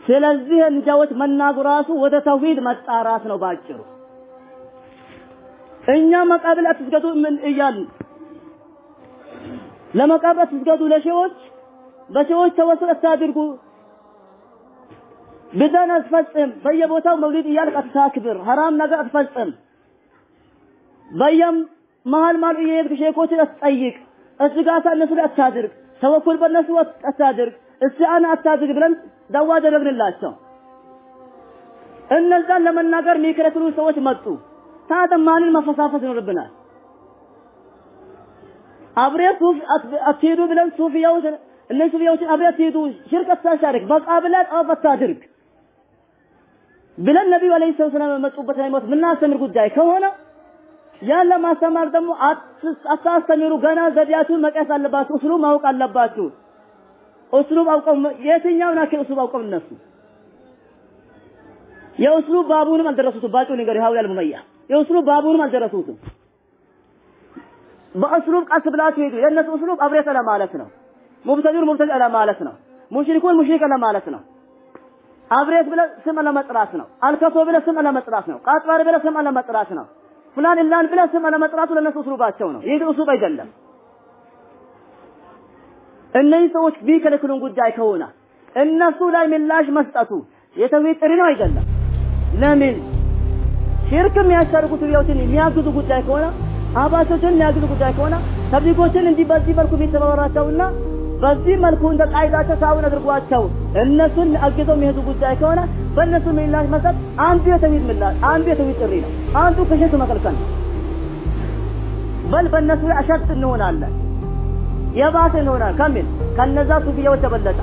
ስለዚህ እንጃዎች መናገር ራሱ ወደ ተውሂድ መጣራት ነው ባጭሩ። እኛ መቃብር አትስገዱ ምን እያልን ለመቃብር አትስገዱ፣ ለሼዎች በሼዎች ተወሱል አታድርጉ፣ ብደን አትፈጽም፣ በየቦታው መውሊድ እያልክ አታክብር፣ ሐራም ነገር አትፈጽም፣ በየም መሀል መሀል እየሄድክ ሼኮችን አትጠይቅ፣ እስጋታ እነሱ ላይ አታድርግ፣ ተወኩል በእነሱ አታድርግ፣ እስቲዓና አታድርግ ብለን ዳዋ አደረግንላቸው። እነዛን ለመናገር የሚከለክሉ ሰዎች መጡ። ታዲያ ማንን መፈሳፈስ ይኖርብናል? አብሬ ሱፍ አትሄዱ ብለን ሱፊያዎች እነዚህ ሱፊያዎችን አብሬ አትሄዱ፣ ሽርክ አታሻርክ፣ በቃብላ ጣዋፍ አታድርግ ብለን ነቢዩ ዓለይሂ ሰላም የመጡበት ሃይማኖት የምናስተምር ጉዳይ ከሆነ ያን ለማስተማር ደግሞ አታስተምሩ፣ ገና ዘዴያችሁን መቀየስ አለባችሁ፣ ኡስሉብ ማወቅ አለባችሁ። ኡስሉብ አውቀው የትኛውን አክል ኡስሉብ አውቀው እነሱ የኡስሉብ ባቡንም አልደረሱትም። ባጭሩ ነገር ይሃው ያልሙመያ የኡስሉብ ባቡንም አልደረሱትም። በኡስሉብ ቀስ ብላችሁ ሄዱ። የእነሱ ኡስሉብ አብሬት ለማለት ነው። ሙብተዲዑን ሙብተዲዕ ለማለት ነው። ሙሽሪኩን ሙሽሪክ ለማለት ነው። አብሬት ብለህ ስም ለመጥራት ነው። አልከሶ ብለህ ስም ለመጥራት ነው። ቃጥባሪ ብለህ ስም ለመጥራት ነው። ፍላን ኢላን ብለህ ስም ለመጥራቱ ለእነሱ ኡስሉባቸው ነው። ይህ ኡስሉብ አይደለም። እነዚህ ሰዎች ቢከለክሉን ጉዳይ ከሆነ እነሱ ላይ ምላሽ መስጠቱ የተውሂድ ጥሪ ነው አይደለም? ለምን ሽርክ የሚያሻርኩ ሱፊያዎችን የሚያግዙ ጉዳይ ከሆነ አባቶችን የሚያግዙ ጉዳይ ከሆነ ተብሊጎችን እንዲህ በዚህ መልኩ የሚተባበራቸውና በዚህ መልኩ እንደ ቃይዳቸው ታውን አድርጓቸው እነሱን አግዘው የሚሄዱ ጉዳይ ከሆነ በእነሱ ምላሽ መስጠት አንዱ የተውሂድ ምላሽ፣ አንዱ የተውሂድ ጥሪ ነው። አንዱ ከሽርክ መከልከል ነው። በል በእነሱ ላይ አሸድ እንሆናለን፣ የባሰ እንሆናለን ከሚል ከነዛ ሱፊያዎች የበለጠ